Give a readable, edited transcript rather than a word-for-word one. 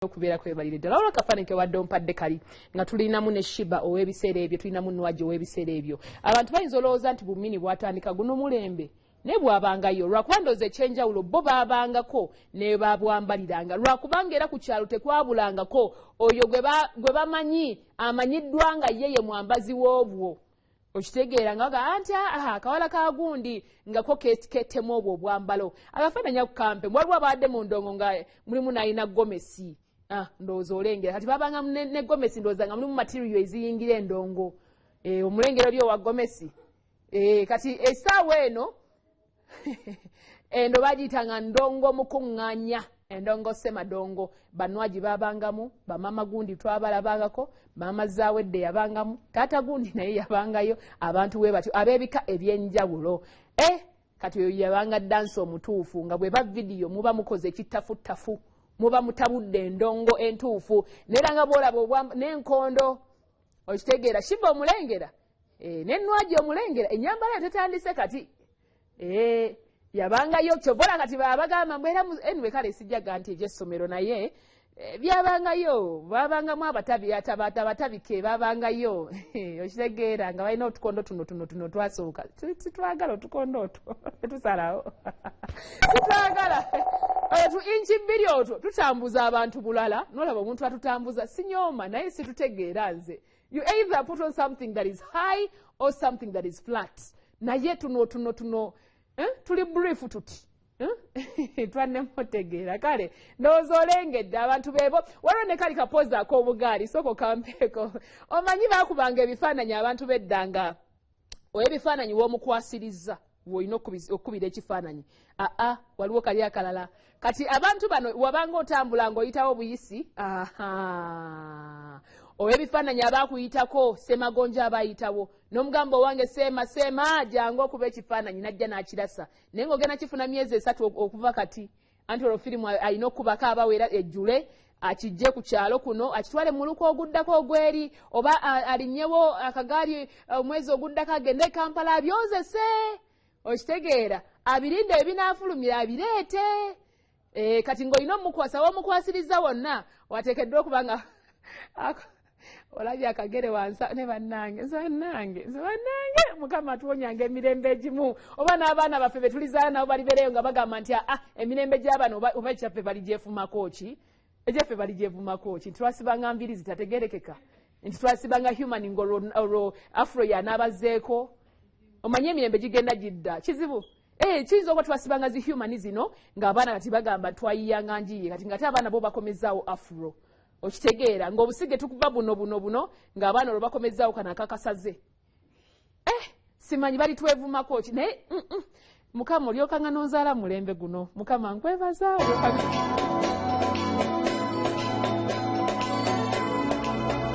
Okubeera kwebalire ddala. Waliwo akafaananyi kewadde ompadde kali nga tulinamu ne Shiba ow'ebiseera ebyo, tulinamu Nwagi ow'ebiseera ebyo. Abantu bayinza olowooza nti bumini bwatandika guno mulembe, naye bwabangayo, lwakuba ndowooza ekyenjawulo bo baabangako ne babwambaliranga, lwakubanga era ku kyalo tekwabulangako oyo gwe bamanyi amanyiddwa nga ye ye mwambazi w'obwo. Okitegeera nga baga anti aha akawala ka gundi nga ko ketemu obwo obwambalo. Akafaananyi ako kampe. Waliwo abadde mu ndongo nga mulimu n'alina gomesi. Ah, ndowooza olengera kati babanga ne gomesi, ndowooza nga mulimu material eziyingira endongo. Omulengero oli owa gomesi. Kati essaawa eno eno bagiyitanga ndongo mukuŋŋaanya, endongo semadongo. Banwagi babangamu, bamama gundi twabalabangako, mama Zawedde yabangamu, taata gundi naye yabangayo, abantu we batyo ab'ebika ebyenjawulo. Kati oyo yabanga dansi omutuufu, nga bweba vidiyo muba mukoze ekitafuttafu, muba mutabudde endongo entuufu. Naye nga bwolaba n'enkondo, okitegeera, Shiba omulengera, nenwagi omulengera, ennyambala yo tetandise kati. Yabangayo kyobola kati babagamba mbwera anyway, kale sijjaga nti ebyessomero, naye byabangayo, babangamu abatabike babangayo, okitegeera, nga balina otukondo tuno tuno tuno twasooka. Sitwagala otukondo otwo, tusalawo sitwagala tu inchi 2 otwo tutambuza abantu bulala. Nolaba omuntu atutambuza, sinyooma naye situtegeera nze. You either put on something that is high or something that is flat, naye tuno tuno tuno tuli brief tuti twannemutegeera. Kale ndowooza olengedde abantu beebo. Waliwo ne kali kapoozi ak'obugaali, sooka okampeeko. Omanyi baakubanga ebifaananyi abantu beddanga, owebifaananyi w'omukwasiriza w'olina okukubira ekifaananyi. Aa, waliwo kali akalala. Kati abantu bano wabanga otambula ng'oyitawo buyisi, aha, ow'ebifaananyi abaakuyitako, Semagonja abayitawo n'omugamba, "Owange Seema, Seema, jangu okuba ekifaananyi." Najja n'akirasa, naye ng'ogenda kifuna myezi 3 okuva kati. Anti olwo firimu alina okukubako abawera ejjule, akijje ku kyalo kuno, akitwale muluka oguddako ogweri, oba alinnyewo akagaali omwezi oguddako, agende e Kampala abyozese, okitegeera, abirinde ebinaafulumira abireete. Kati ng'olina omukwasa, womukwasiriza wonna wateekeddwa okuba nga olabye akagere wansa. Ne bannange, nze bannange, nze bannange, Mukama atuwonyanga emirembe egimu. Oba n'abaana baffe betulizaala nabo balibeereyo nga bagamba nti aa, emirembe gy'abano oba ekyaffe baligyefumako ki, egyaffe baligyevumako ki, nti twasibanga nviiri zitategerekeka, nti twasibanga human, ng'olwo afro yanaabazeeko. Omanye emirembe gigenda gidda kizibu. Kiyinza okuba twasibanga zi human zino, ng'abaana kati bagamba twayiyanga njiye, kati ngate abaana bo bakomezaawo afro, okitegeera, ng'obusige tukuba buno buno buno, ng'abaana olwo bakomezaawo kano akakasaze. Simanyi bali twevumako ki, naye Mukama olyokanga n'onzaala mulembe guno. Mukama nkwebaza, olyokanga.